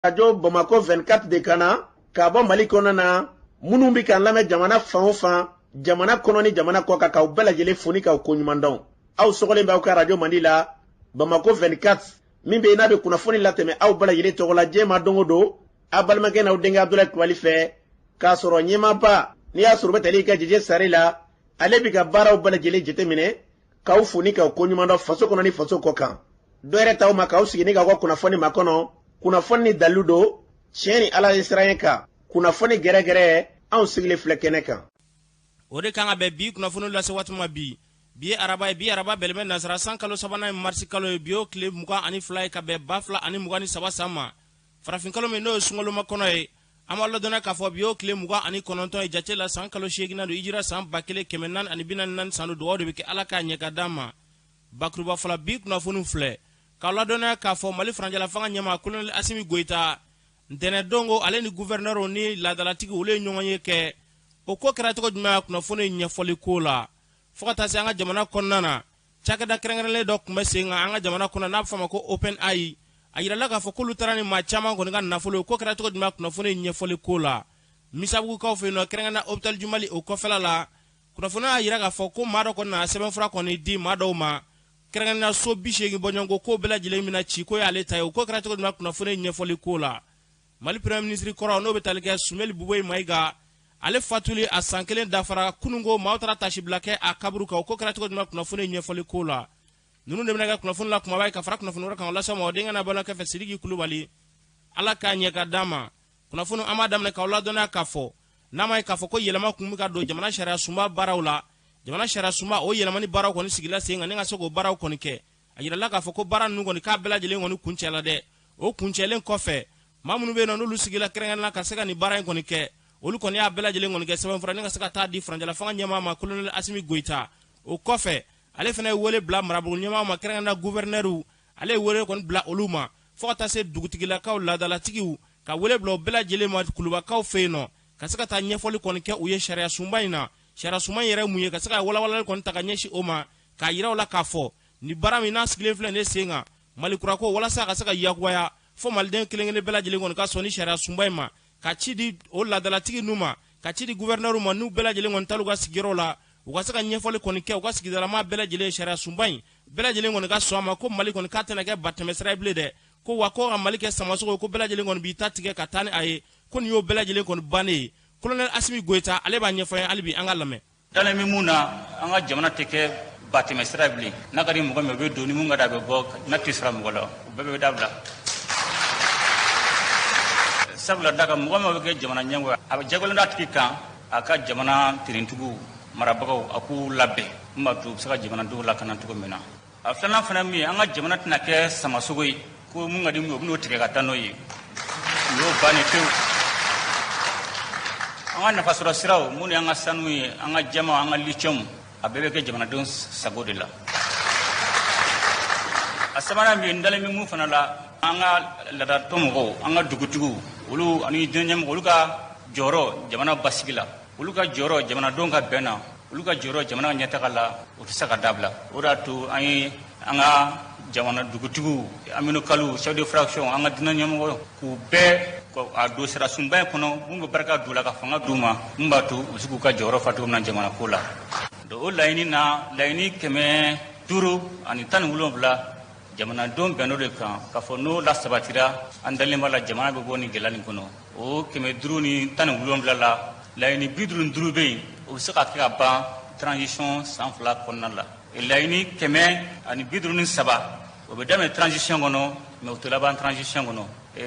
Arajo Bamakɔ 24 de kan na k'a bɔ Mali kɔnɔna na. Minnu bɛ k'an lamɛn jamana fan o fan, jamana kɔnɔ ni jamana kɔ kan, k'aw bɛɛ lajɛlen fo ni k'aw koɲuman dɔn. Aw sɔgɔlen bɛ aw ka arajo mandi la Bamakɔ 24 min bɛ yen n'a bɛ kunnafoni latɛmɛ aw bɛɛ lajɛlen tɔgɔ la diɲɛ ma don o don, aw balimakɛ n'aw denkɛ Abudulayi Kulubali fɛ, k'a sɔrɔ ɲɛmaaba n'i y'a sɔrɔ u bɛ tali kɛ Jeje Sare la, ale bɛ ka baaraw bɛɛ lajɛlen jateminɛ k'aw fo ni k'aw koɲuman dɔn faso kɔnɔ ni faso kɔ kan. Dɔ yɛrɛ t'aw ma k'aw sigi ni k'aw ka kunnafoni makɔnɔ, kunnafoni ni dalilu don, tiɲɛ ni Ala ye siran kan, kunnafoni gɛrɛgɛrɛ, anw sigilen filɛ kɛnɛ kan. O de kan ka bɛn bi kunnafoni lase waati ma bi. Bi ye araba ye, bi araba bɛnnen bɛ nansara san kalo sabanan ye marisi kalo ye, bi y'o tile 22 ye ka bɛn 2023 san ma. Farafin kalo min n'o ye sunkalomakɔnɔ kɔnɔ ye, an b'a ladɔnniya k'a fɔ bi y'o tile 29 ye jate la san kalo seeginnan don, hijira san 1444 san don. Dugawu de bɛ kɛ Ala k'a ɲɛ ka d'an ma. Bakuruba fɔlɔ bi kunnafoniw filɛ k'aw ladɔnniya k'a fɔ Mali furancɛlafanga ɲɛmaa Kolonɛli Asimi Goyita, ntɛnɛndon ko ale ni guvɛrinɛriw ni laadalatigiw olu ye ɲɔgɔn ye kɛ. O ko kɛra cogo jumɛn kunnafoni ɲɛfɔli ko la fo ka taa se an ka jamana kɔnɔna na, cakɛda kɛrɛnkɛrɛnlen dɔ tun bɛ sen kan an ka jamana kɔnɔ n'a bɛ f'a ma ko OpenAI. A yirala k'a fɔ k'olu taara ni maa caman kɔni ka nafolo ye. Ko kɛra cogo jumɛn kunnafoni ɲɛfɔli ko la Misabugukaw fɛ yen nɔ, kɛrɛnkɛrɛnnenya hôpital du Mali o kɔfɛla la, kunnafoni y'a yira k'a fɔ ko maa dɔ kɔni nana sɛbɛnfura kɔni di maa dɔw ma, kɛrɛnkɛrɛnnenya so 80 bɔɲɔgɔnko k'o bɛɛ lajɛlen bɛna ci k'o y'ale ta ye. O ko kɛra cogo jumɛn kunnafoni ɲɛfɔli ko la Mali premier ministre kɔrɔ n'o bɛ tali kɛ Sumeli Bubɛyi Mayiga, ale fatuli a san kelen dafara kununko, maaw taara tasibila kɛ a kaburu kan. O ko kɛra cogo jumɛn kunnafoni ɲɛfɔli ko la ninnu de bɛna kɛ kunnafoni la kumaba ye ka fara kunnafoni wɛrɛ kan. O lase aw ma aw denkɛ n'a balimakɛ fɛ Sidiki Kulubali. Ala k'a ɲɛ ka d'an ma. Kunnafoni an b'a daminɛ k'aw ladɔnniya k'a fɔ n'a ma ye k'a fɔ ko yɛlɛma kun bɛ ka don jamana sariya sunba baaraw la, jamana sariya sunba o yɛlɛmani baaraw kɔni sigila sen kan ni ka se k'o baaraw kɔni kɛ. A yirala k'a fɔ ko baara ninnu kɔni k'a bɛɛ lajɛlen kɔni kuncɛla dɛ. O kuncɛlen kɔfɛ, maa minnu bɛ yen nɔ n'olu sigila kɛrɛnkɛrɛnnenya la ka se ka nin baara in kɔni kɛ, olu kɔni y'a bɛɛ lajɛlen kɔni kɛ sɛbɛnfura ni ka se ka taa di furancɛlafanga ɲɛmaa ma Kolonɛli Asimi Goyita. O kɔfɛ, ale fana ye wele bila marabolo ɲɛmaa ma, kɛrɛnkɛrɛnnenya la guvɛrinɛriw, ale ye wele kɔni bila olu ma fo ka taa se dugutigilakaw, laadalatigiw, ka wele bila u bɛɛ lajɛlen ma kulubakaw fɛ yen nɔ ka se ka taa ɲɛfɔli kɔni kɛ u ye sariya sunba in na. Sariya sunba in yɛrɛ mun ye, ka se ka walawalali kɔni ta ka ɲɛsin o ma, k'a yira u la k'a fɔ nin baara min n'a sigilen filɛ nin sen kan Mali kura ko walasa a ka se ka yakubaya, fo maliden kelen-kelen bɛɛ lajɛlen kɔni ka sɔn ni sariya sunba in ma, ka ci di o laadalatigi ninnu ma, ka ci di guvɛrinɛriw ma, n'u bɛɛ lajɛlen kɔni taar'u ka sigiyɔrɔ la, u ka se ka ɲɛfɔli kɔni kɛ u ka sigidalamaa bɛɛ lajɛlen ye sariya sunba in bɛɛ lajɛlen kɔni ka sɔn a ma, ko Mali kɔni k'a tɛna kɛ batɛmɛsira ye bilen dɛ, ko wa ko ka Mali kɛ samasogo ye, ko bɛɛ lajɛlen kɔni b'i ta tigɛ ka taa ni a ye, ko nin y'o bɛɛ lajɛlen kɔni bannen ye. Kolonɛli Asimi Goyita, ale b'a ɲɛfɔ an ye hali bi, an ka lamɛn. Dalen bɛ mun na, an ka jamana tɛ kɛ batɛmɛsira ye bilen. N'a ka di mɔgɔ min o bɛ don, ni mun ka di a bɛ bɔ, n'a tɛ sara mɔgɔ la, o bɛɛ bɛ dabila. Sabula da kan mɔgɔ min bɛ kɛ jamana ɲɛmɔgɔ ye, a bɛ jagoyalen d'a tigi kan a ka jamana tenitigiw, marabagaw, a k'u labɛn min b'a to u bɛ se ka jamanadenw lakana cogo min na. A filanan fana min ye, an ka jamana tɛna kɛ samasogo ye ko mun ka di mun ye o bɛn'o tigɛ ka taa n'o ye. Nin y'o bannen pewu. An ka nafasɔrɔ siraw minnu y'an ka sanu ye, an ka jama, an ka lithium, a bɛɛ bɛ kɛ jamanadenw sago de la. A sabanan min ye, n dalen bɛ mun fana la, an ka laadatɔn mɔgɔw, an ka dugutigiw, olu ani diinɛ ɲɛmɔgɔw, olu ka jɔyɔrɔ jamana basigi la, olu ka jɔyɔrɔ jamanadenw ka bɛn na, olu ka jɔyɔrɔ jamana ɲɛtaga la, o tɛ se ka dabila. O de y'a to an ye an ka jamana dugutigiw, aminokaliw, chef de fraction, an ka diinɛ ɲɛmɔgɔ, k'u bɛɛ a don sariya sunba in kɔnɔ, mun bɛ barika don u la ka fanga d'u ma, mun b'a to u bɛ se k'u ka jɔyɔrɔ fa cogo min na jamana ko la. Donc o laɲini na, laɲini 517, jamanadenw bɛnn'o de kan k'a fɔ n'o lasabatira, an dalen b'a la jamana bɛ bɔ nin gɛlɛya nin kɔnɔ. O 517 la, laɲini 55 bɛ yen, o bɛ se ka kɛ ka ban transition san 2 kɔnɔna la. Laɲini 153, o bɛ daminɛ transition kɔnɔ, mais o tɛ laban transition kɔnɔ.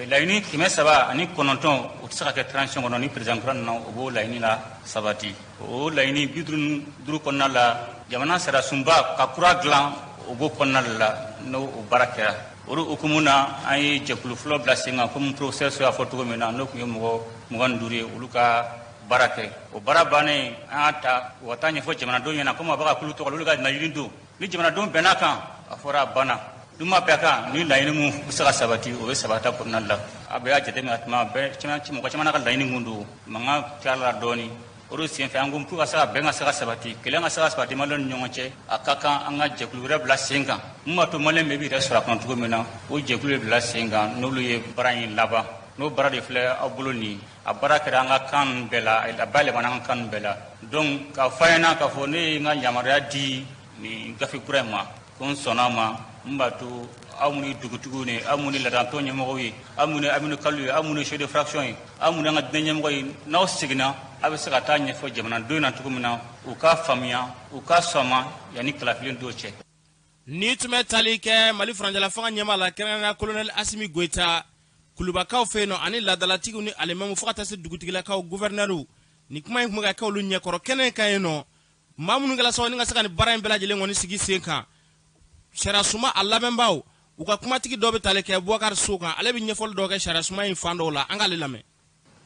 Laɲini 309, o tɛ se ka kɛ transition kɔnɔ. Ni président kura nana, o b'o laɲini la sabati. O laɲini 55 kɔnɔna la, jamana sariya sunba ka kura dilan, o b'o kɔnɔna de la n'o o baara kɛra. O de hukumu na, an ye jɛkulu fɔlɔ bila sen kan, komi professeur y'a fɔ cogo min na, n'o tun ye mɔgɔ 25 ye, olu ka baara kɛ. O baara bannen, an y'a ta u ka taa ɲɛfɔ jamanadenw ɲɛna, komi a bɛ ka kulu tɔgɔ la, olu ka laɲini don. Ni jamanadenw bɛn'a kan, a fɔra a banna. N'u ma bɛn a kan, ni laɲini min bɛ se ka sabati, o bɛ sabati a kɔnɔna la. A bɛɛ y'a jateminɛ, a tuma bɛɛ mɔgɔ caman ka laɲini kun don, mankan tilala dɔɔnin. O de senfɛ an ko pour ka se ka bɛn ka se ka sabati, kelenya ka se ka sabati maliyɛnw ni ɲɔgɔn cɛ, a ka kan an ka jɛkulu wɛrɛ bila sen kan min b'a to maliyɛn bɛɛ b'i yɛrɛ sɔrɔ a kɔnɔ cogo min na. O jɛkulu de bila sen kan, n'olu ye baara in laban. N'o baara de filɛ aw bolo nin, a baara kɛra an ka kan ninnu bɛɛ la, a bayɛlɛmana an ka kan ninnu bɛɛ la. Donc k'a fɔ a ɲɛna k'a fɔ ne ye n ka yamaruya di nin gafe kura in ma, ko n sɔnna a ma. N b'a to aw minnu ye dugutigiw ye, aw minnu ye laadantɔn ɲɛmɔgɔw ye, aw minnu ye amicale ye, aw minnu ye chef de fraction ye, aw minnu y'an ka diinɛ ɲɛmɔgɔ ye, n'aw seginna, aw bɛ se ka taa ɲɛfɔ jamanadenw na cogo min na, u k'a faamuya, u k'a sɔn a ma yanni kalafili don cɛ. Ni tun bɛ tali kɛ Mali furancɛla fanga ɲɛmaa la, kɛrɛnkɛrɛnnenya colonel Asimi Goyita, Kulubakaw fɛ yen nɔ, ani laadalatigiw ni alimamiw, fo ka taa se dugutigilakaw, gouverneur, nin kuma in tun bɛ ka kɛ olu ɲɛkɔrɔ kɛnɛ kan yen nɔ. Maa minnu kɛla sababu ni ka se ka nin baara in bɛɛ lajɛlen kɔni sigi sen kan, sariya a labɛnbaw, u ka kumatigi dɔ bɛ tali kɛ Bubakari So kan, ale bɛ ɲɛfɔli dɔ kɛ sariya suma in fan dɔw la, an k'ale lamɛn.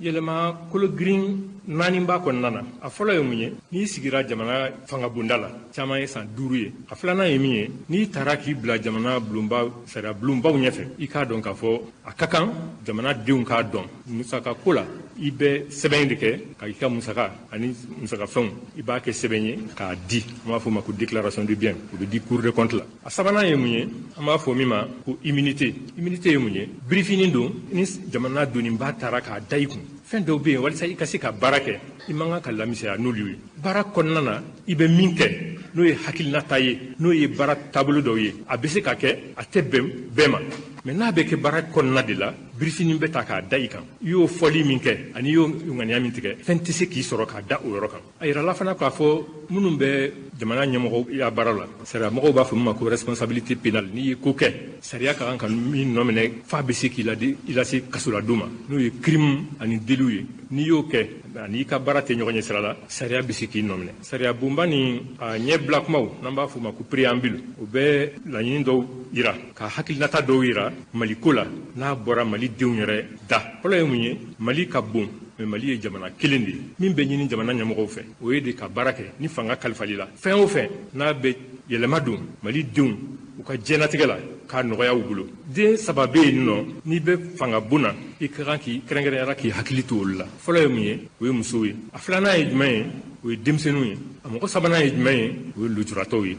Yɛlɛma kolo girin naani b'a kɔnɔna na. A fɔlɔ ye mun ye? N'i sigira jamana fangabonda la, caman ye san 5 ye. A filanan ye min ye? N'i taara k'i bila jamana bulonba, sariya bulonbaw ɲɛfɛ, i k'a dɔn k'a fɔ a ka kan jamana denw k'a dɔn musaka ko la, i bɛ sɛbɛn de kɛ ka i ka musaka ani musakafɛnw, i b'a kɛ sɛbɛn ye k'a di. An b'a fɔ o ma ko déclaration de bien, o bɛ di Cour des comptes la. A sabanan ye mun ye? An b'a fɔ min ma ko immunité. Immunité ye mun ye? Birifinin don ni jamana doniba taara k'a da i kun. Fɛn dɔw bɛ yen, walasa i ka se ka baara kɛ, i man kan ka lamisɛnya n'olu ye. Baara kɔnɔna na, i bɛ min kɛ, n'o ye hakilinata ye, n'o ye baara taabolo dɔw ye, a bɛ se ka kɛ a tɛ bɛn bɛɛ ma, mais n'a bɛ kɛ baara kɔnɔna de la, birifinin bɛ ta k'a da i kan. I y'o fɔli min kɛ ani i y'o ŋaniya min tigɛ, fɛn tɛ se k'i sɔrɔ k'a da o yɔrɔ kan. A yirala fana k'a fɔ minnu bɛ jamana ɲɛmɔgɔ ya baara la, sariya mɔgɔw b'a fɔ min ma ko responsabilité pénale, n'i ye ko kɛ, sariya ka kan ka min nɔ minɛ f'a bɛ se k'i i lase kasoladon ma, n'o ye crime ani délit ye, n'i y'o kɛ ani i ka baara tɛ ɲɔgɔn ɲɛ sira la, sariya bɛ se k'i nɔ minɛ. Sariya bonba ni a ɲɛbila kumaw, n'an b'a fɔ o ma ko préambule, o bɛ laɲini dɔw yira, ka hakilinata dɔw yira Maliko la, n'a bɔra Mali denw yɛrɛ da. Fɔlɔ ye mun ye? Mali ka bon, mais Mali ye jamana kelen de ye. Min bɛ ɲini jamana ɲɛmɔgɔw fɛ, o ye de ka baara kɛ ni fanga kalifali la, fɛn o fɛn n'a bɛ yɛlɛma don Mali denw u ka diɲɛnatigɛ la, k'a nɔgɔya u bolo. Den saba bɛ yen nɔ, n'i bɛ fanga bon na, i ka kan k'i kɛrɛnkɛrɛnyara k'i hakili to olu la. Fɔlɔ ye mun ye? O ye musow ye. A filanan ye jumɛn ye? O ye denmisɛnninw ye. A mɔgɔ sabanan ye jumɛn ye? O ye lujuratɔw ye.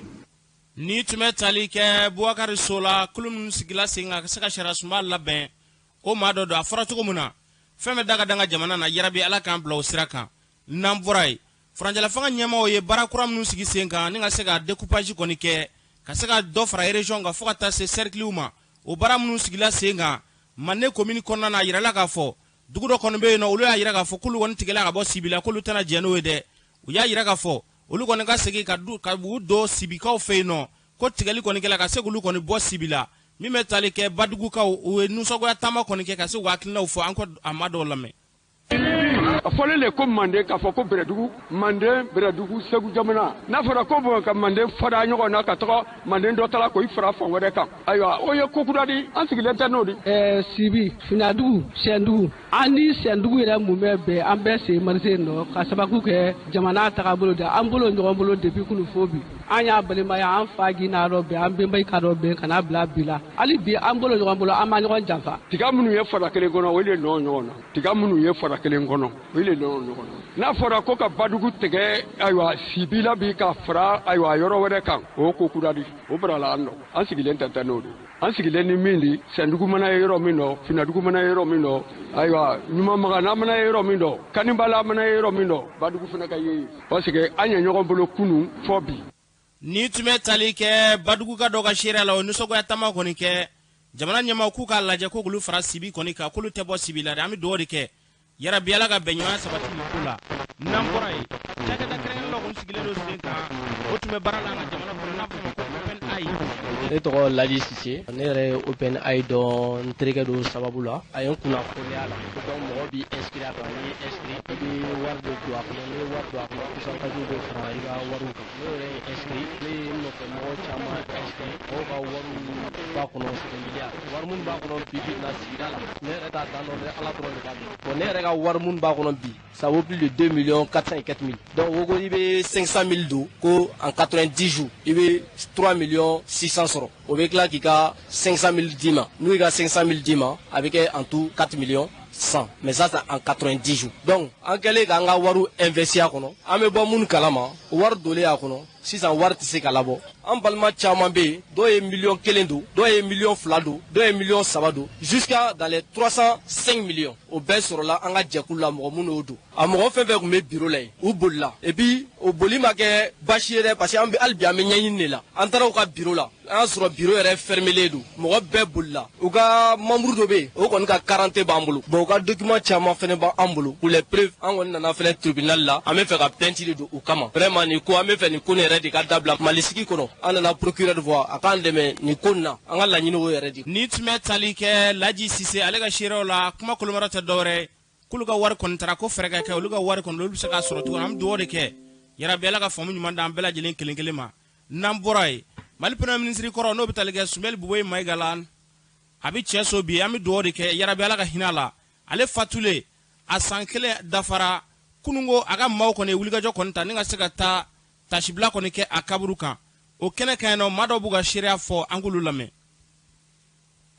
Ni tun bɛ tali kɛ Bubakari So la, kulu minnu sigila sen kan ka se ka sariya sunba labɛn, o maa dɔ don. A fɔra cogo min na, fɛn bɛ da ka dan ka jamana na, yarabi Ala k'an bila o sira kan. N'an bɔra yen, furancɛla fanga ɲɛmaaw ye baara kura minnu sigi sen kan ni ka se ka découpage kɔni kɛ, ka se ka dɔ fara région kan fo ka taa se cercle ma, o baara minnu sigila sen kan Mande commune kɔnɔna na, a yirala k'a fɔ dugu dɔ kɔni bɛ yen nɔ, olu y'a yira k'a fɔ k'olu kɔni tigɛla ka bɔ Sibi la, k'olu tɛna jɛn n'o ye dɛ. U y'a yira k'a fɔ olu kɔni ka segin ka du ka u don Sibikaw fɛ yen nɔ, ko tigɛli kɔni kɛla ka se k'olu kɔni bɔ Sibi la. Min bɛ tali kɛ Badugukaw, u ye nisɔngoya taama kɔni kɛ ka se k'u hakilinaw fɔ. An ko a ma dɔw lamɛn. A fɔlen de ko Manden, k'a fɔ ko Bɛrɛdugu, Manden, Bɛrɛdugu, Segu jamana. N'a fɔra ko bon ka Manden fada ɲɔgɔn na, ka taga Manden dɔ tala k'o fara fan wɛrɛ kan, ayiwa, o ye ko kura di, an sigilen tɛ n'o di. Sibi, Finadugu, Sɛndugu, an ni Sɛndugu yɛrɛ mun bɛ bɛn, an bɛɛ sen marise nɔ ka sababu kɛ jamana tagabolo de. An bolo ɲɔgɔn bolo depuis kunu fo bi. An y'a balimaya, an fa gina dɔ bɛn, an bɛnba ka dɔ bɛn, ka n'a bila bi la. Hali bi an bolo ɲɔgɔn bolo, an ma ɲɔgɔn janfa. Tiga minnu ye fara kelen kɔnɔ, o de nɔ ɲɔgɔn na. Tiga minnu ye fara kelen kɔnɔ, o de nɔ ɲɔgɔn na. N'a fɔra ko ka Badugu tigɛ, ayiwa, Sibi la bi, ka fara, ayiwa, yɔrɔ wɛrɛ kan, o ko kura di, o barala an nɔ. An sigilen tɛ tɛ n'o de. An sigilen ni min di, Sɛndugu mana ye yɔrɔ min dɔ, Finadugu mana ye yɔrɔ min dɔ, ayiwa, Ɲumanmaga mana ye yɔrɔ min dɔ, Kanibala mana ye yɔrɔ min dɔ, Badugu fana ka ye, parce que an ye ɲɔgɔn bolo kunun fɔ bi. Ni tun bɛ tali kɛ Badugu ka dɔ ka seereya la, o nisɔngoya taama kɔni kɛ jamana ɲɛmaaw k'u k'a lajɛ ko k'olu fara Sibi kɔni kan, k'olu tɛ bɔ Sibi la dɛ. An bɛ dugawu de kɛ, yarabi Ala ka bɛnɲɔgɔnya sabati nin ko la. N'an bɔra yen, cakɛda kɛrɛnkɛrɛn dɔ kɔni sigilen don sen kan, o tun bɛ baara la an ka jamana kɔnɔ, n'a fɔ ma ko Open AI. Ne tɔgɔ Ladi Sise. Ne yɛrɛ ye Open AI dɔn n terikɛ dɔ sababu la. A ye n kunnafoniya la. Donc mɔgɔ b'i inscrit a kan, n'i y'i inscrit, i bɛ wari de don a kɔnɔ. N'i ye wari don a kɔnɔ, pourcentage bɛ fara i ka wariw kan. Ne yɛrɛ ye inscrit, ne ye n nɔfɛ mɔgɔ caman inscrit, mɔgɔw ka wariw b'a kɔnɔ, c'est des milliards. Wari minnu b'a kɔnɔ bi bi in na sigida la, ne yɛrɛ t'a dan dɔn dɛ, Ala dɔrɔn de b'a dɔn. Bon, ne yɛrɛ ka wari minnu b'a kɔnɔ bi, ça vaut plus de 2 millions 400 et quelques mille. Donc o ko i bɛ 500 000 don, ko en 90 jours i bɛ 3 millions 600 sɔrɔ. O bɛ tila k'i ka 500 000 d'i ma. N'u y'i ka 500 000 d'i ma, a bɛ kɛ en tout 4 millions. 100, mais ça c'est en 90 jours. Donc an kɛlen k'an ka wariw investir a kɔnɔ, an bɛ bɔ minnu kalama, wari donlen a kɔnɔ, sisan wari tɛ se ka labɔ. An balima caman bɛ yen, dɔw ye 1 million don, dɔw ye 2 millions don, dɔw ye 3 millions don, jusqu'à dans les 305 millions. O bɛɛ sɔrɔla an ka jɛkulu la, mɔgɔ minnu y'o don. A mɔgɔ fɛn fɛn tun bɛ bureau la yen, u bolila. Et puis o boli ma kɛ baasi ye dɛ, parce que an bɛ hali bi an bɛ ɲɛɲini de la. An taara u ka bureau la, an y'a sɔrɔ bureau yɛrɛ fermelen don, mɔgɔ bɛɛ bolila. U ka membre dɔ bɛ yen, o kɔni ka carte b'an bolo. Bon, u ka document caman fɛnɛ b'an bolo pour les preuves. An kɔni nana fɛnɛ tribunal la, an bɛ fɛ ka plainte de don u kama. Vraiment, nin ko, an bɛ fɛ nin ko nin yɛrɛ de ka dabila Mali sigi kɔnɔ. An nana procureur voir, a k'an dɛmɛ nin ko nin na. An ka laɲini o yɛrɛ de. Ni tun bɛ tali kɛ Laji Sise ale ka seerew la, kuma kolomara tɛ dɔwɛrɛ, k'olu ka wari kɔni taara, ko fɛɛrɛ ka kɛ, olu ka wari kɔni, olu bɛ se k'a sɔrɔ cogo. An bɛ dugawu de kɛ, yarabi Ala ka faamu ɲuman d'an bɛɛ lajɛlen kelen kelen ma. N'an bɔra yen, Mali premier ministre kɔrɔ, n'o bɛ tali kɛ Soumaïla Boubèye Maïga la, a bɛ cɛ so bi. An bɛ dugawu de kɛ, yarabi Ala ka hinɛ a la. Ale fatulen, a san kelen dafara kununko. A ka maaw kɔni ye wulikajɔ kɔni ta ni ka se ka taa tasibila kɔni kɛ a kaburu kan. O kɛnɛ kan yen nɔ, maa dɔw b'u ka seereya fɔ, an k'olu lamɛn.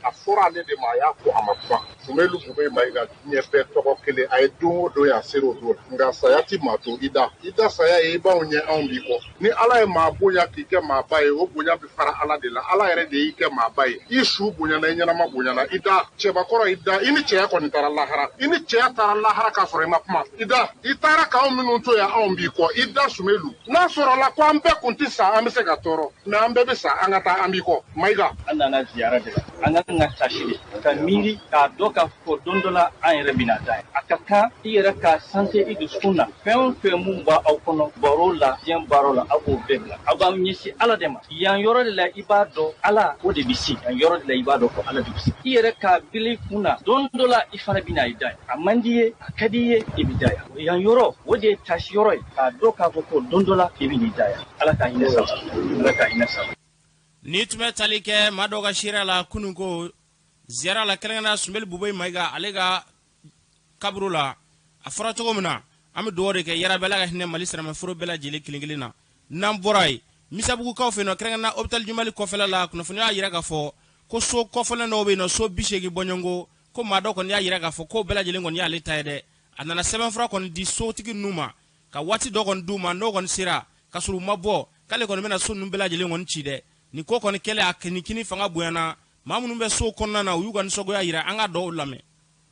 A fɔra ale de ma, a y'a fɔ, a ma kuma. Soumaïla Boubèye Maïga, diɲɛ bɛɛ tɔgɔ kelen a ye. Don o don a sera o don, nka saya ti maa to i da. I da saya ye, i b'anw ɲɛ, anw b'i kɔ. Ni Ala ye maa bonya k'i kɛ maaba ye, o bonya bɛ fara Ala de la. Ala yɛrɛ de y'i kɛ maaba ye. I su bonyana, i ɲɛnama bonyana. I da, cɛbakɔrɔ, i da. I ni cɛya kɔni taara lahara, i ni cɛya taara lahara k'a sɔrɔ i ma kuma. I da, i taara k'anw minnu to yan, anw b'i kɔ. I da, Soumaïla. N'a sɔrɔla ko an bɛɛ kun tɛ sa, an bɛ se ka tɔɔrɔ, mais an bɛɛ bɛ sa, an ka taa, an b'i kɔ, Mayiga. An nana ziyara de la. An ka kan ka tasi de ka miiri k'a dɔn k'a fɔ don dɔ la an yɛrɛ bɛna taa. A ka kan i yɛrɛ ka sanse i dusukun na. Fɛn o fɛn mun b'aw kɔnɔ, baro la, diɲɛ baaro la, aw b'o bɛɛ bila, aw b'aw ɲɛsin Ala de ma. Yan yɔrɔ de la i b'a dɔn Ala o de bɛ se, yan yɔrɔ de la i b'a dɔn ko Ala de bɛ se. I yɛrɛ k'a bila i kun na, don dɔ la i fana bɛna i da yan. A man di ye, a ka di i ye, i bɛ da yan. Yan yɔrɔ o de ye tasi yɔrɔ ye, k'a dɔn k'a fɔ ko don dɔ la i bɛ n'i da yan. Ala ka hinɛ sabati, Ala ka hinɛ sabati. Ni tun bɛ tali kɛ maa dɔw ka seereya la kunun ko ziyara la, kɛrɛnkɛrɛnnenya Soumaïla Boubèye Maïga ale ka kaburu la. A fɔra cogo min na, an bɛ dugawu de kɛ, yarabi Ala ka hinɛ Mali silamɛforo bɛɛ lajɛlen kelen kelen na. N'an bɔra yen, Misabugukaw fɛ yen nɔ, kɛrɛnkɛrɛnnenya hôpital Jumali kɔfɛla la, kunnafoniya y'a jira k'a fɔ ko so kɔfɛlen dɔw bɛ yen nɔ, so 80 bɔɲɔgɔnko, ko maa dɔw kɔni y'a jira k'a fɔ ko bɛɛ lajɛlen kɔni y'ale ta ye dɛ. A nana sɛbɛnfura kɔni di sotigi ninnu ma, ka waati dɔ kɔni d'u ma, n'o kɔni sera ka sɔrɔ u ma bɔ, k'ale kɔni bɛna so ninnu bɛɛ lajɛlen kɔni ci dɛ. Nin ko kɔni kɛlen, a kinikini fanga bonyana. Maa minnu bɛ so kɔnɔna na, u y'u ka nisɔngoya jira. An ka dɔw lamɛn.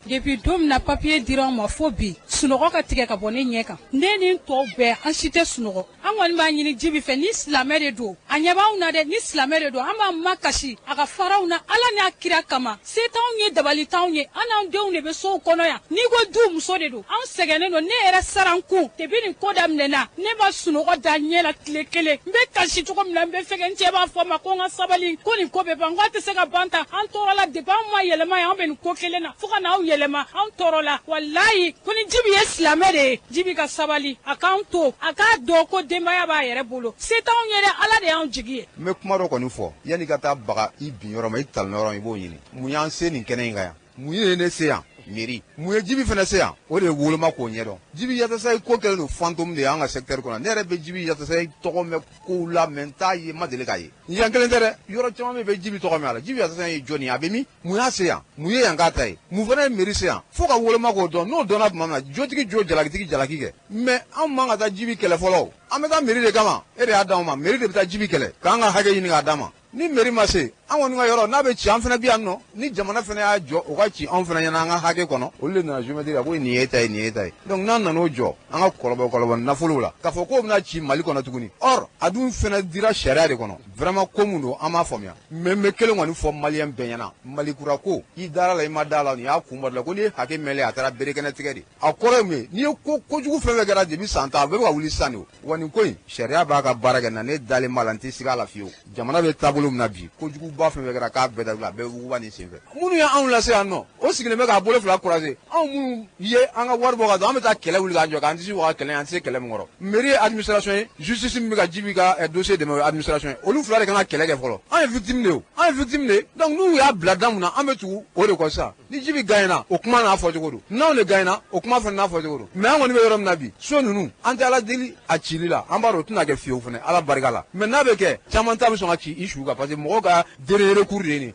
Depuis don min na papier dira anw ma fo bi, sunɔgɔ ka tigɛ ka bɔ ne ɲɛ kan. Ne ni tɔw bɛɛ, an si tɛ sunɔgɔ. An kɔni b'a ɲini Jibi fɛ, ni silamɛ de don, a ɲɛ b'anw na dɛ, ni silamɛ de don, an b'an ma kasi a ka fara anw na Ala n'a kira kama. Se t'anw ye, dabali t'anw ye, an n'an denw de bɛ sow kɔnɔ yan. N'i ko du, muso de don, anw sɛgɛnnen don. Ne yɛrɛ sara n kun. Depuis nin ko daminɛna, ne ma sunɔgɔ da ɲɛ la tile kelen. N bɛ kasi cogo min na, n bɛ fɛgɛ. N cɛ b'a fɔ n ma ko n ka sabali, ko nin ko bɛ ban. N ko a tɛ se ka ban tan. An tɔɔrɔla depuis anw ma yɛlɛma yan, an bɛ nin ko kelen na fo ka n'aw yɛlɛma. Anw tɔɔrɔla walayi. Ko ni Jibi ye silamɛ de ye, Jibi ka sabali, a k'an to, a k'a dɔn ko denbaya b'a yɛrɛ bolo. Se t'anw ye dɛ, Ala de y'anw jigi ye. N bɛ kuma dɔ kɔni fɔ: yanni ka taa baga i bin yɔrɔ ma, i talon yɔrɔ, i b'o ɲini. Mun y'an se nin kɛnɛ in kan yan? Mun ye ne se yan? Mairie. Mun ye Jibi fana se yan? O de ye woloma k'o ɲɛdɔn. Jibi Yatasayi ko kɛlen don fantôme de ye an ka secteur kɔnɔ. Ne yɛrɛ bɛ Jibi Yatasayi tɔgɔ mɛn kow la, mais n t'a ye, n ma deli k'a ye. Yan kelen tɛ dɛ, yɔrɔ caman bɛ bɛ Jibi tɔgɔ mɛn a la. Jibi Yatasayi ye jɔnni ye? A bɛ min? Mun y'a se yan? Mun ye yan k'a ta ye? Mun fana ye mairie se yan? Fo ka woloma k'o dɔn. N'o dɔnna tuma min na, jotigi jo, jalakitigi jalaki kɛ. Mais anw man ka taa Jibi kɛlɛ fɔlɔ. An bɛ taa mairie de kama. E de y'a d'anw ma. Mairie de bɛ taa Jibi kɛlɛ k'an ka hakɛ ɲini k'a d'an ma. Ni mairie ma se, an kɔni ka yɔrɔ n'a bɛ ci, an fana bɛ yan nɔ. Ni jamana fana y'a jɔ, o ka ci anw fana ɲɛna an ka hakɛ kɔnɔ. Olu de nana géométrie la ko nin ye ta ye, nin ye ta ye. Donc n'an nan'o jɔ an ka kɔlɔbɔ kɔlɔbɔ nafolo la, k'a fɔ k'o bɛna ci Mali kɔnɔ tuguni, or a dun fana dira sariya de kɔnɔ. Vraiment, ko mun don, an m'a faamuya. Mais n bɛ kelen kɔni fɔ maliyɛn bɛɛ ɲɛna: Mali kura ko, i dara la, i ma da la, nin y'a kun bɔ la ko n'i ye hakɛ mɛnlen, a taara berekɛnɛ tigɛ de. A kɔrɔ ye mun ye? N'i ye ko kojugu fɛn fɛn kɛra depuis san 10, a bɛɛ bɛ ka wuli sisan de. Wa nin ko in, sariya b'a ka baara kɛ na. Ne dalen b'a la, n tɛ siga a la fiyewu. Jamana bɛ taabolo min na bi, kojuguba fɛn fɛn kɛra k'a bɛɛ dabila, a bɛɛ wuguba nin senfɛ. Minnu ye anw lase yan nɔ, o sigilen bɛ k'a bolo fila croiser. Anw minnu ye an ka wari bɔ ka don, an bɛ taa kɛlɛ wuli k'an jɔ, k'an disi waga kɛlɛ, an tɛ se kɛlɛ min kɔrɔ. Mairie ye administration ye, justice min bɛ ka Jibi ka dossier dɛmɛ, o ye administration ye. Olu fila de kan ka kɛlɛ kɛ fɔlɔ. An ye victime de ye o, an ye victime de ye. Donc n'u y'a bila da mun na, an bɛ tugu o de kɔ sisan. Ni Jibi gagnera, o kuma n'a fɔcogo don. N'anw de gagnera, o kuma fana n'a fɔcogo don. Mais an kɔni bɛ yɔrɔ min na bi, so ninnu, an tɛ Ala deli a cili la. An b'a dɔn o tɛna kɛ fiyewu fana, Ala barika la. Mais n'a bɛ kɛ, caman ta bɛ sɔn ka ci i su kan, parce que mɔgɔw ka dernier recours de ye nin.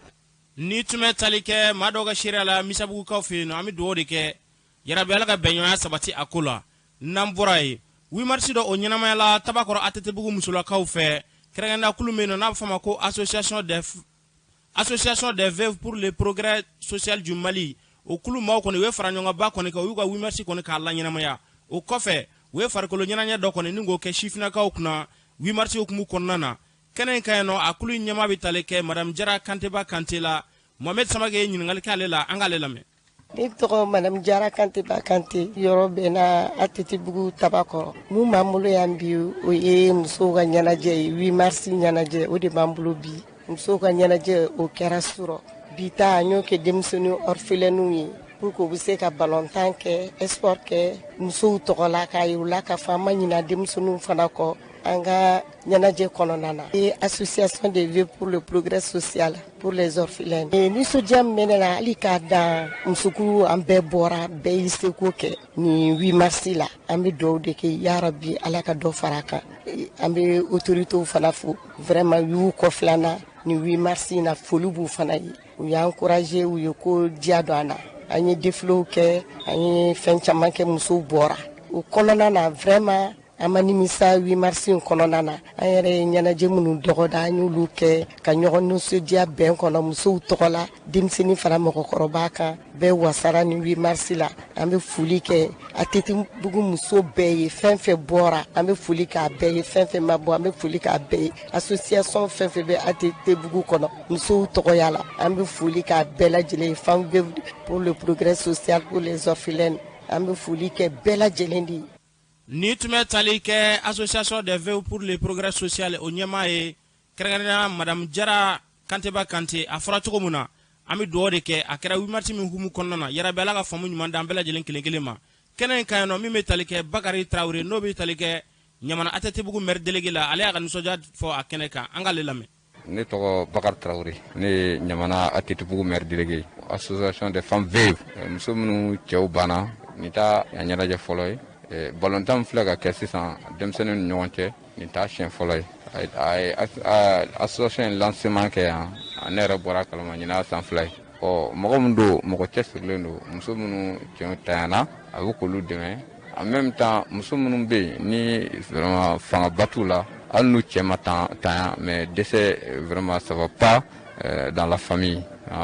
Ni tun bɛ tali kɛ maa dɔw ka seereya la Misabugukaw fɛ yen nɔ, an bɛ dugawu de kɛ yarabi Ala ka bɛnɲɔgɔnya sabati a ko la. N'an bɔra yen, 8 mars dɔ o ɲɛnamayala Tabakɔrɔ ATT-bugu musolakaw fɛ, kɛrɛnkɛrɛnnenya kulu min yen nɔ n'a bɛ fɔ a ma ko association des veuves pour le progrès social du Mali, o kulu maaw kɔni u ye faraɲɔgɔnba kɔni kɛ, u y'u ka 8 mars kɔni k'a laɲɛnamaya. O kɔfɛ, u ye farikolo ɲɛnajɛ dɔ kɔni ni k'o kɛ sifinnakaw kunna 8 mars hukumu kɔnɔna na. Kɛnɛ in kan yen nɔ, a kulu in ɲɛmaa bɛ tali kɛ madame Jara Kanteba Kante la. Mohamed Samake ye ɲininkali kɛ ale la, an k'ale lamɛn. Ne tɔgɔ madame Jara Kanteba Kante, yɔrɔ bɛnna ATT-bugu Tabakɔrɔ. Mun b'an bolo yan bi, o ye musow ka ɲɛnajɛ ye, 8 mars ɲɛnajɛ, o de b'an bolo bi. Musow ka ɲɛnajɛ o kɛra surɔ. Bi ta an y'o kɛ denmisɛnnin orphelinw ye pour que u bɛ se ka balontan kɛ, sport kɛ musow tɔgɔ la, k'a yir'u la k'a fɔ an ma ɲina denmisɛnninw fana kɔ an ka ɲɛnajɛ kɔnɔna na. Ye association des veuves pour le progrès social pour les orphelins. Nisɔndiya min bɛ ne la, hali k'a dan musokulu, an bɛɛ bɔra, bɛɛ y'i seko kɛ nin 8 mars la. An bɛ dugawu de kɛ, yarabi Ala ka dɔ fara a kan. An bɛ autorités fana fo, vraiment u y'u kɔfilɛ an na nin 8 mars in na, foli b'u fana ye. U y'an encouragé, u ye ko diya don an na. An ye défilé kɛ, an ye fɛn caman kɛ, musow bɔra. O kɔnɔna na, vraiment an ma nimisa 8 mars in kɔnɔna na. An yɛrɛ ye ɲɛnajɛ minnu dɔgɔda, an y'olu kɛ ka ɲɔgɔn nisɔndiya bɛn kɔnɔ musow tɔgɔ la, denmisɛnnin fara mɔgɔkɔrɔba kan, bɛɛ wasara ni 8 mars la. An bɛ foli kɛ ATT-bugu muso bɛɛ ye, fɛn fɛn bɔra an bɛ foli k'a bɛɛ ye, fɛn fɛn ma bɔ an bɛ foli k'a bɛɛ ye. Association fɛn fɛn bɛ ATT-bugu kɔnɔ musow tɔgɔya la, an bɛ foli k'a bɛɛ lajɛlen ye. Femmes veuves pour le progrès social pour les orphelins, an bɛ foli kɛ bɛɛ lajɛlen de ye. Ni tun bɛ tali kɛ association des veuves pour le progrès social, o ɲɛmaa ye kɛrɛnkɛrɛnnenya madame Jara Kanteba Kante. A fɔra cogo min na, an bɛ dugawu de kɛ, a kɛra 8 mars min hukumu kɔnɔna na, yarabi Ala ka faamu ɲuman d'an bɛɛ lajɛlen kelen kelen ma. Kɛnɛ in kan yen nɔ, min bɛ tali kɛ Bakari Tarawele, n'o bɛ tali kɛ Ɲamana ATT-bugu maire délégué la, ale y'a ka nisɔndiya fɔ a kɛnɛ kan, an k'ale lamɛn. Ne tɔgɔ Bakari Tarawele, ne ye Ɲamana ATT-bugu maire délégué, association des femmes veuves, muso minnu cɛw banna. Nin t'a ɲɛnajɛ fɔlɔ ye. Balontan min filɛ ka kɛ sisan denmisɛnninw ni ɲɔgɔn cɛ, nin t'a siɲɛ fɔlɔ ye. A ye association in lancement kɛ yan, ne yɛrɛ bɔra kalama, ɲinan san 2 ye. Ɔ mɔgɔ min don, mɔgɔ cɛsirilen don, muso minnu cɛw tanyana, a bɛ k'olu dɛmɛ. En même temps, muso minnu bɛ yen ni vraiment fangaba t'u la, hali n'u cɛ ma tanya, mais dɛsɛ vraiment ça va pas dans la famille,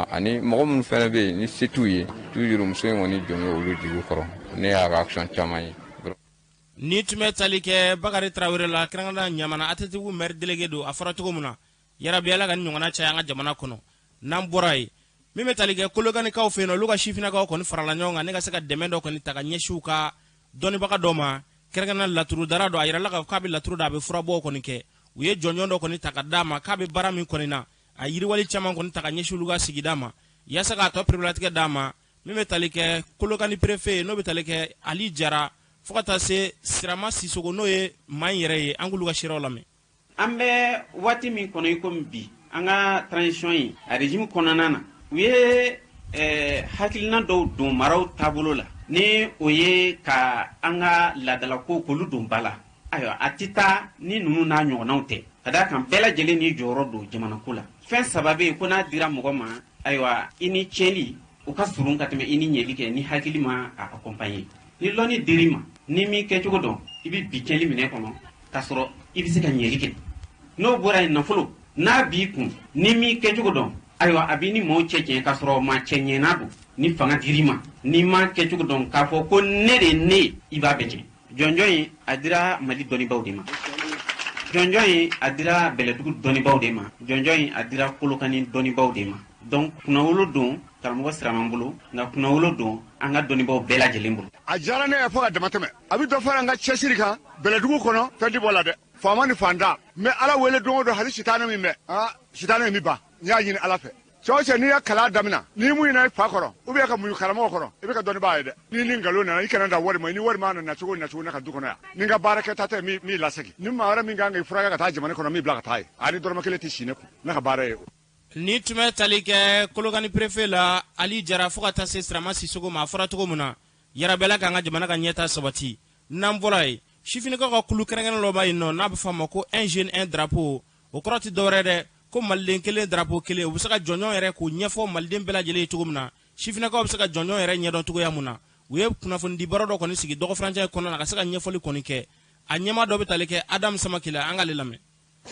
ani mɔgɔ minnu fɛnɛ bɛ yen ni se t'u ye, toujours muso in kɔni jɔn bɛ olu jigi kɔrɔ. Ne y'a ka action caman ye. Ni tun bɛ tali kɛ Bakari Tarawele la, kɛrɛnkɛrɛnnenya Ɲamana ATT-bugu maire délégué don, a fɔra cogo min na, yarabi Ala ka ni ɲɔgɔnna caya an ka jamana kɔnɔ. N'an bɔra yen, min bɛ tali kɛ Kolokanikaw fɛ yen nɔ, olu ka sifinnakaw kɔni farala ɲɔgɔn kan ne ka se ka dɛmɛ dɔ kɔni ta ka ɲɛsin u ka dɔnnibaga dɔ ma, kɛrɛnkɛrɛnnenya laturudara dɔ. A yirala k'a fɔ k'a bɛ laturu da, a bɛ furabɔw kɔni kɛ. U ye jɔnjɔn dɔ kɔni ta ka d'a ma k'a bɛ baara min kɔni na, a yiriwali caman kɔni ta ka ɲɛsin olu ka sigida ma, yaasa k'a tɔ pereperelatigɛ d'a ma. Min bɛ tali kɛ Kolokani préfet ye, n'o bɛ tali kɛ Ali Jara, fo ka taa se Sirama Sisogo, n'o ye maa in yɛrɛ ye, an k'olu ka seerew lamɛn. An bɛ waati min kɔnɔ i komi bi, an ka transition in a régime kɔnɔna na, u ye hakilina dɔw don maraw taabolo la, ni o ye ka an ka laadalakow k'olu don ba la. Ayiwa, a tɛ taa ni ninnu n'a ɲɔgɔnnaw tɛ, ka d'a kan bɛɛ lajɛlen n'i jɔyɔrɔ don jamanako la. Fɛn saba bɛ yen ko n'a dira mɔgɔ ma, ayiwa, i ni tiɲɛli o ka surun ka tɛmɛ i ni ɲɛli kɛ ni hakili ma a accompagner. Ni lɔnni dir'i ma, ni m'i kɛcogo dɔn, i bɛ bi tiɲɛli minɛ kɔnɔ k'a sɔrɔ i bɛ se ka ɲɛli kɛ. N'o bɔra yen, nafolo n'a b'i kun, ni m'i kɛcogo dɔn, ayiwa, a b'i ni maaw cɛ tiɲɛ k'a sɔrɔ maa cɛ ɲɛna don. Ni fanga dir'i ma, n'i m'a kɛcogo dɔn k'a fɔ ko ne de ye ne ye, i b'a bɛɛ tiɲɛ. Jɔnjɔn in a dira Mali dɔnnibaw de ma, jɔnjɔn in a dira Bɛlɛdugu dɔnnibaw de ma, jɔnjɔn in a dira Kolokani dɔnnibaw de ma. Donc kunnawolo don karamɔgɔ Siraman bolo, nka kunnawolo don an ka dɔnnibaw bɛɛ lajɛlen bolo. A diyara ne ye fo ka dama tɛmɛ. A bɛ dɔ fara an ka cɛsiri kan Bɛlɛdugu kɔnɔ, fɛn tɛ bɔ la dɛ, faama ni fantan. N bɛ Ala wele don o don, hali sitanɛ min bɛ, sitanɛ min bɛ ban, n y'a ɲini Ala fɛ. Cɛ o cɛ, n'i ye kalan daminɛ, n'i muɲuna i fa kɔrɔ ou bien ka muɲu karamɔgɔ kɔrɔ, i bɛ ka dɔnnibaa ye dɛ. N'i ni nkalon nana, i kana da wari ma. I ni wari ma nana cogo nacogo ne ka du kɔnɔ yan, ni n ka baarakɛta tɛ min lasegin, ni maa wɛrɛ min kan k'i furakɛ ka taa jamana kɔnɔ, min bila ka taa ye, a ni dɔrɔmɛ kelen tɛ si ne kun. Ne ka baara ye o. Ni tun bɛ tali kɛ Kolokani préfet la Ali Jara, fo ka taa se Sirama Sisogo ma, a fɔra cogo min na, yarabi Ala k'an ka jamana ka ɲɛta sabati. N'an bɔra yen, sifinnakaw ka kulu kɛrɛnkɛrɛn dɔ b'a yen nɔ n'a bɛ fɔ a ma ko un jeune un drapeau. O kɔrɔ tɛ dɔwɛrɛ dɛ, Ko maliden kelen, drapeau kelen, u bɛ se ka jɔnjɔn yɛrɛ k'o ɲɛfɔ maliden bɛɛ lajɛlen ye cogo min na, sifinnakaw bɛ se ka jɔnjɔn yɛrɛ ɲɛdɔn cogoya mun na. U ye kunnafonidi baro dɔ kɔni sigi dɔgɔfurancɛ kɔnɔna na ka se ka ɲɛfɔli kɔni kɛ. A ɲɛmaa dɔ bɛ tali kɛ Adamu Samake la, an k'ale lamɛn.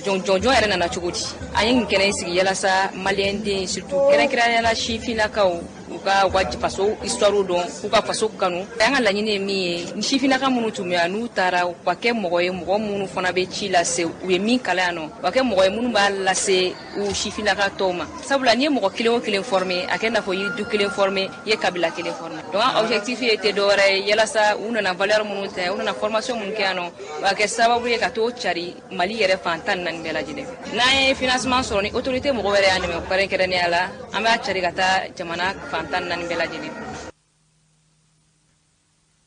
Jɔnjɔn yɛrɛ nana cogo di? An ye nin kɛnɛ sigi yalasa maliyɛn den, surtout kɛrɛnkɛrɛnnenya la sifinnakaw, u ka faso histoire dɔn, k'u ka faso kanu. An ka laɲini ye min ye, ni sifinnaka minnu tun bɛ yan, n'u taara, u ka kɛ mɔgɔ ye, mɔgɔ minnu fana bɛ ci lase, u ye min kalan yan nɔ, u ka kɛ mɔgɔ ye minnu b'a lase u sifinnaka tɔw ma. Sabula n'i ye mɔgɔ kelen o kelen former, a kɛ n'a fɔ i ye du kelen former, i ye kabila kelen former. Donc an objectif ye tɛ dɔwɛrɛ ye, yalasa u nana valeur minnu ta, u nana formation minnu kɛ yan nɔ, o ka kɛ sababu ye ka t'o cari Mali yɛrɛ fan 14 bɛɛ lajɛlen. N'an ye financement sɔrɔ, ni autorité mɔgɔw yɛrɛ y'an dɛmɛ kɛrɛnkɛrɛnnenya la, an b'a cari ka taa jamana fan 14 bɛɛ lajɛlen.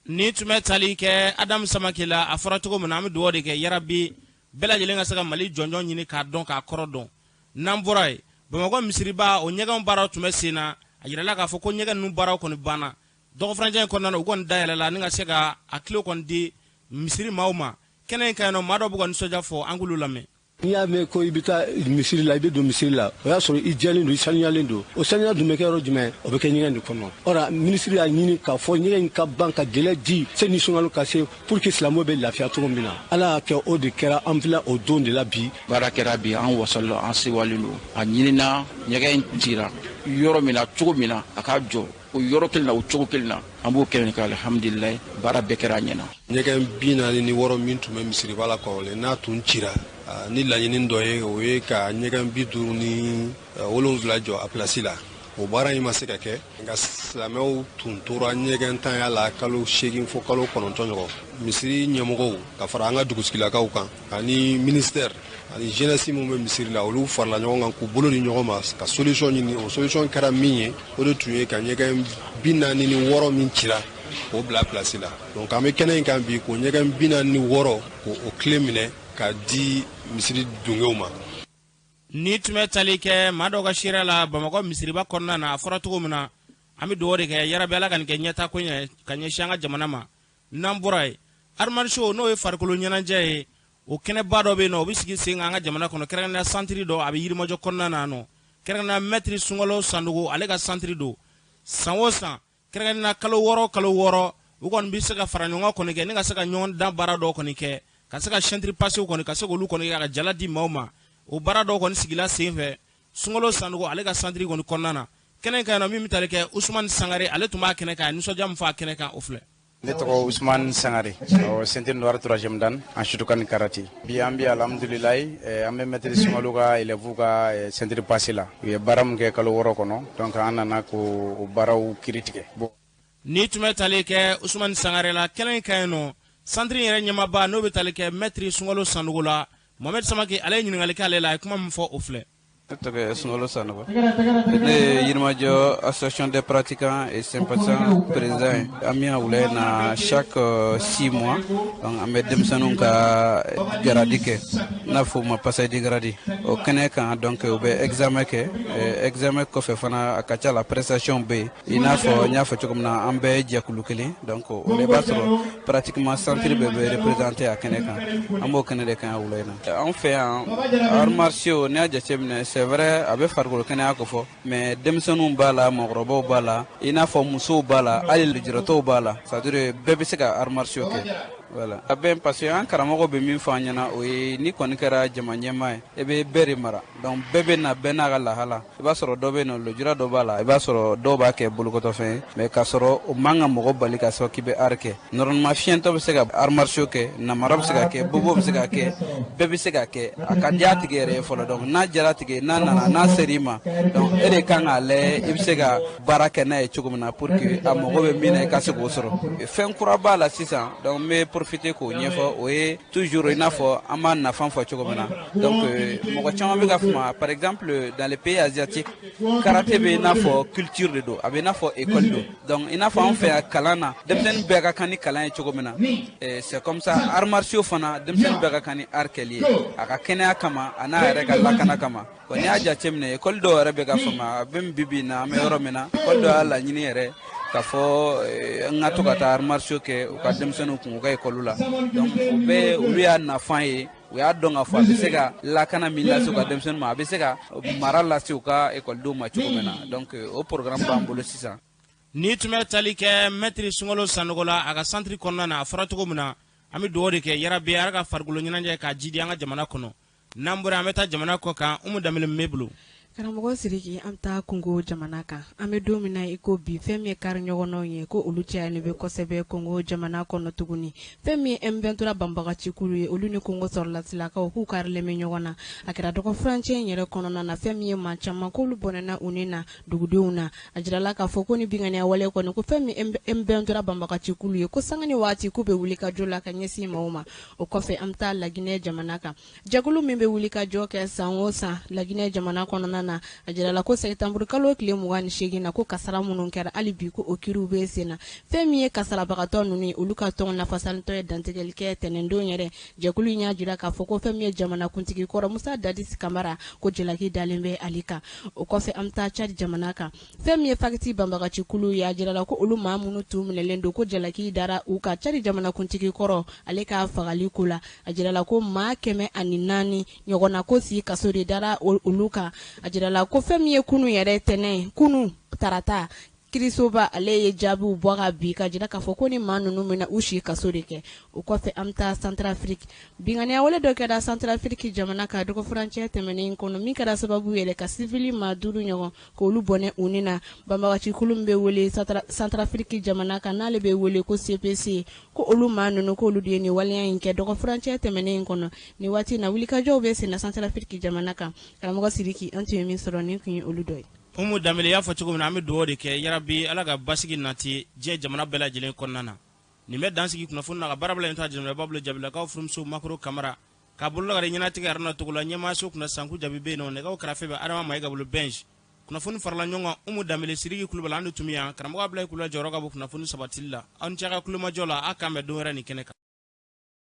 Ni tun bɛ tali kɛ Adamu Samake la. A fɔra cogo min na, an bɛ dugawu de kɛ yarabi bɛɛ lajɛlen ka se ka Mali jɔnjɔn ɲini k'a dɔn, k'a kɔrɔ dɔn. N'an bɔra yen, Bamakɔ misiriba o ɲɛgɛnw baaraw tun bɛ sen na. A yirala k'a fɔ ko ɲɛgɛn ninnu baaraw kɔni banna dɔgɔfurancɛ in kɔnɔna na. U kɔni dayɛlɛla ni ka se ka a kilo kɔni di misiri maaw ma. Kɛnɛ in ka ɲi nɔ, maa dɔw b'u ka nisɔndiya fɔ, an k'olu lamɛn. N'i y'a mɛn ko i bɛ taa misiri la, i bɛ don misiri la, o y'a sɔrɔ i jɛlen don, i sanuyalen don. O sanuya dun bɛ kɛ yɔrɔ jumɛn? O bɛ kɛ ɲɛgɛn de kɔnɔ. Ɔ, minisiri y'a ɲini k'a fɔ ɲɛgɛn in ka ban ka gɛlɛ di sani sunkalo ka se, pour que silamɛw bɛ lafiya cogo min na. Ala y'a kɛ, o de kɛra. An filɛ o don de la bi. Baara kɛra bi, an wasala, an sewalen don. A ɲinina ɲɛgɛn in cira yɔrɔ min na, cogo min na a ka jɔ o yɔrɔ kelen na, o cogo kelen na, an b'o kɛ kɛ. Alihamudulilayi, baara bɛɛ kɛra a ɲɛna. Ɲɛgɛn 46 min tun bɛ misiriba la kɔrɔlen, n'a tun cira ni laɲini dɔ ye, o ye ka ɲɛgɛn 57 jɔ a pilasi la. O baara in ma se ka kɛ, nka silamɛw tun tora ɲɛgɛn tanya la kalo 8 fo kalo 9 ɲɔgɔn. Misiri ɲɛmɔgɔw ka fara an ka dugusigilakaw kan ani ministère ani jeunesse min bɛ misiri la, olu farala ɲɔgɔn kan k'u bolo di ɲɔgɔn ma ka solution ɲini. O solution kɛra min ye, o de tun ye ka ɲɛgɛn 46 min cira, k'o bila pilasi la. Donc an bɛ kɛnɛ in kan bi k'o ɲɛgɛn 46 k'o o clé minɛ ka di misiri dungew ma. Ni tun bɛ tali kɛ maa dɔw ka seereya la Bamakɔ misiriba kɔnɔna na. A fɔra cogo min na, an bɛ dugawu de kɛ yarabi Ala ka nin kɛ ɲɛta ko ɲɛ ka ɲɛsin an ka jamana ma. N'an bɔra yen, arts martiaux, n'o ye farikolo ɲɛnajɛ ye, o kɛnɛba dɔ bɛ yen nɔ, o bɛ sigi sen kan an ka jamana kɔnɔ, kɛrɛnkɛrɛnnenya centre dɔ, a bɛ Yirimajɔ kɔnɔna na nɔ, kɛrɛnkɛrɛnnenya maître Sunkalo Sanogo, ale ka centre don. San o san, kɛrɛnkɛrɛnnenya kalo 6, kalo 6, u kɔni bɛ se ka fara ɲɔgɔn kɔni kɛ ni ka se ka ɲɔgɔn dan baara dɔw kɔni kɛ, ka se ka ceinture passer kɔni, ka se k'olu kɔni kɛ ka jala di maaw ma. O baara dɔw kɔni sigila sen fɛ Sunkalo Sanogo ale ka centre kɔni kɔnɔna na. Kɛnɛ kan yen nɔ, min bɛ tali kɛ Usumani Sangare, ale tun b'a kɛnɛ kan, a ye nisɔndiya min fɔ a kɛnɛ kan, o filɛ. Ne tɔgɔ Usumani Sangare, ceinture noire troisième dan en Shotokan karaté. Bi an bi alhamdulilayi, an bɛ maître Sunkalo ka élèves ka ceinture passé la. U ye baara min kɛ kalo 6 kɔnɔ, donc an nana k'o o baaraw kiiri tigɛ. Bon. Ni tun bɛ tali kɛ Usumani Sangare la kɛnɛ in kan yen nɔ, centre yɛrɛ ɲɛmaaba, n'o bɛ tali kɛ maître Sunkalo Sanogo la, Mohamed Samake, ale ye ɲininkali kɛ ale la. A ye kuma min fɔ, o filɛ. Ne tɔgɔ Sunkalo Sanogo, ne ye Yirimajɔ association des pratiquants et sympathisants président ye. An bɛ yan wula in na, chaque 6 mois, donc an bɛ denmisɛnninw ka grade kɛ, n'a fɔ o ma passage de grade. O kɛnɛ kan, donc u bɛ examen kɛ. Examen kɔfɛ fana, a ka ca la prestation bɛ yen. I n'a fɔ n y'a fɔ cogo min na, an bɛɛ ye jɛkulu kelen, donc o la i b'a sɔrɔ pratiquement centre bɛɛ bɛ représenté a kɛnɛ kan. An b'o kɛnɛ de kan yan wula in na. Anw fɛ yan, arts martiaux, n'i y'a jateminɛ, c'est vrai, a bɛ farikolo kɛnɛya ko fɔ, mais denmisɛnninw b'a la, mɔgɔkɔrɔbaw b'a la, i n'a fɔ musow b'a la, hali lujuratɔw b'a la, c'est à dire bɛɛ bɛ se ka arts martiaux kɛ. Voilà, a bɛ parce que an karamɔgɔ bɛ min fɔ an ɲɛna, o ye ni kɔni kɛra jama ɲɛmaa ye, e bɛ bɛɛ de mara. Donc bɛɛ bɛ na, bɛɛ n'a ka lahala. I b'a sɔrɔ dɔ bɛ yen nɔ, lujura dɔ b'a la, i b'a sɔrɔ dɔw b'a kɛ bolokotɔfɛn ye, mais k'a sɔrɔ o man ka mɔgɔ bali ka sɔrɔ k'i bɛ art kɛ. Normalement fiyɛntɔ bɛ se ka arts martiaux kɛ, namara bɛ se ka kɛ, bobo bɛ se ka kɛ, bɛɛ bɛ se ka kɛ. A ka di a tigi yɛrɛ ye fɔlɔ. Donc n'a diyara a tigi ye, n'a nana, n'a ser'i ma, donc e de kan k'a lajɛ i bɛ se ka baara kɛ n'a ye cogo min na pour que a mago bɛ min na, i ka se k'o sɔrɔ. Fɛn kura b'a la sisan, donc n bɛ profiter k'o ɲɛfɔ. O ye toujours i n'a fɔ an b'a nafa fɔ cogo min na. Donc mɔgɔ caman bɛ ka fama. Par exemple, dans les pays asiatiques, karaté bɛ i n'a fɔ culture de don, a bɛ i n'a fɔ école don. Donc i n'a fɔ an fɛ yan kalan na, denmisɛnnin bɛɛ ka kan ni kalan ye cogo min na, c'est comme ça arts martiaux fana, denmisɛnnin bɛɛ ka kan ni art kɛli ye, a ka kɛnɛya kama, a n'a yɛrɛ ka lakana kama. Bon, n'i y'a jateminɛ, école dɔw yɛrɛ bɛ ka fama. A bɛ bi bi in na, an bɛ yɔrɔ min na, école dɔw y'a laɲini yɛrɛ k'a fɔ n ka to ka taa arts martiaux kɛ u ka denmisɛnninw kun u ka école la. Donc o bɛɛ, olu y'a nafa ye. U y'a dɔn k'a fɔ a bɛ se ka lakana min lase u ka denmisɛnninw ma, a bɛ se ka mara lase u ka ekɔlidenw ma cogo min na. Donc o programme b'an bolo sisan. Ni tun bɛ tali kɛ mɛtiri Sunkalo Sanogo la a ka santiri kɔnɔna na, a fɔra cogo min na, an bɛ dugawu de kɛ yarabi Ala ka farikolo ɲɛnajɛ k'a jidi an ka jamana kɔnɔ. N'an bɔra, an bɛ taa jamana kɔ kan. Umu Danbele bɛ bolo. Karamɔgɔ Siriki, an bɛ taa Kongo jamana kan. An bɛ don min na i ko bi, fɛn min ye kari ɲɔgɔnnaw ye, ko olu cayalen bɛ kosɛbɛ Kongo jamana kɔnɔ tuguni. Fɛn min ye M23 banbagacikulu ye, olu ni Kongo sɔrɔlasilakaw k'u karilen bɛ ɲɔgɔn na. A kɛra dɔgɔ furancɛ in yɛrɛ kɔnɔna na, fɛn min ye maa caman k'olu bɔnɛna u ni na dugudenw na. A jirala k'a fɔ ko ni binkanniya wale kɔni, ko fɛn min M23 banbagacikulu ye, ko sanga ni waati k'u bɛ wuli ka jɔ la ka ɲɛsin maaw ma. O kɔfɛ, an bɛ taa Laginɛ jamana kan. Jɛkulu min bɛ wuli ka jɔ kɛ san o san Laginɛ jamana kɔnɔna na, a jirala ko sɛtanburu kalo tile 28 na, ko kasara minnu kɛra, hali bi ko o kiriw bɛ sen na. Fɛn min ye kasarabagatɔ ninnu ye, olu ka tɔn lafasalitɔn ye dantigɛli kɛ tɛnɛndon yɛrɛ. Jɛkulu in y'a jira k'a fɔ ko fɛn min ye jamanakuntigi kɔrɔ Musa Dadis Kamara, ko jalaki dalen bɛ ale kan. O kɔfɛ, an bɛ taa Cadi jamana kan. Fɛn min ye FACT banbagacikulu ye, a jirala ko olu maa minnu tun minɛlen don, ko jalaki dara u kan Cadi jamanakuntigi kɔrɔ ale ka fagali ko la. A jirala ko maa 104 ɲɔgɔnna ko si kaso de dara olu kan. A jirala ko fɛn min ye kunu yɛrɛ tɛnɛn, kunu tarata, kirisoba ale ye jaabiw bɔ ka bi ka jira k'a fɔ ko ni maa ninnu minɛ, u si kaso de kɛ. O kɔfɛ, an bɛ taa Centrafrique. Binkanniya wale dɔ kɛra Centrafrique jamana ka dɔgɔ furancɛ tɛmɛnen kɔnɔ, min kɛra sababu yɛrɛ ka sivili maa 5 ɲɔgɔn k'olu bɔnɛ u ni na. Banbagacikulu min bɛ wele Centrafrique jamana kan, n'ale bɛ wele ko CPC, ko olu maa ninnu, k'olu de ye nin waleya in kɛ dɔgɔ furancɛ tɛmɛnen kɔnɔ. Nin waati in na, wulikajɔw bɛ sen na Centrafrique jamana kan. Karamɔgɔ Siriki, an tun ye min sɔrɔ, nin tun ye olu dɔ ye. Umu Danbele y'a fɔ cogo min na, an bɛ dugawu de kɛ yarabi Ala ka basigi nati diɲɛ jamana bɛɛ lajɛlen kɔnɔna na. Nin bɛ dansigi kunnafoni na ka baara bila ta jamana bolo jabilakaw furumuso Makoro Kamara k'a bolo lagare ɲɛnatigɛ Haruna Togo la ɲɛmaaso kunna. Sanku Jaabi bɛ yen nɔ, nɛgɛw karafe bɛ Adama Mayiga bolo. Bɛnj kunnafoni farala ɲɔgɔn kan, Umu Danbele, Siriki Kulubali, an de tun bɛ yan. Karamɔgɔ Abulayi Kulubali jɔyɔrɔ ka bon kunnafoni sabatili la. Aw ni ce a ka kulomajɔ la. A k'an bɛn don wɛrɛ nin kɛnɛ kan.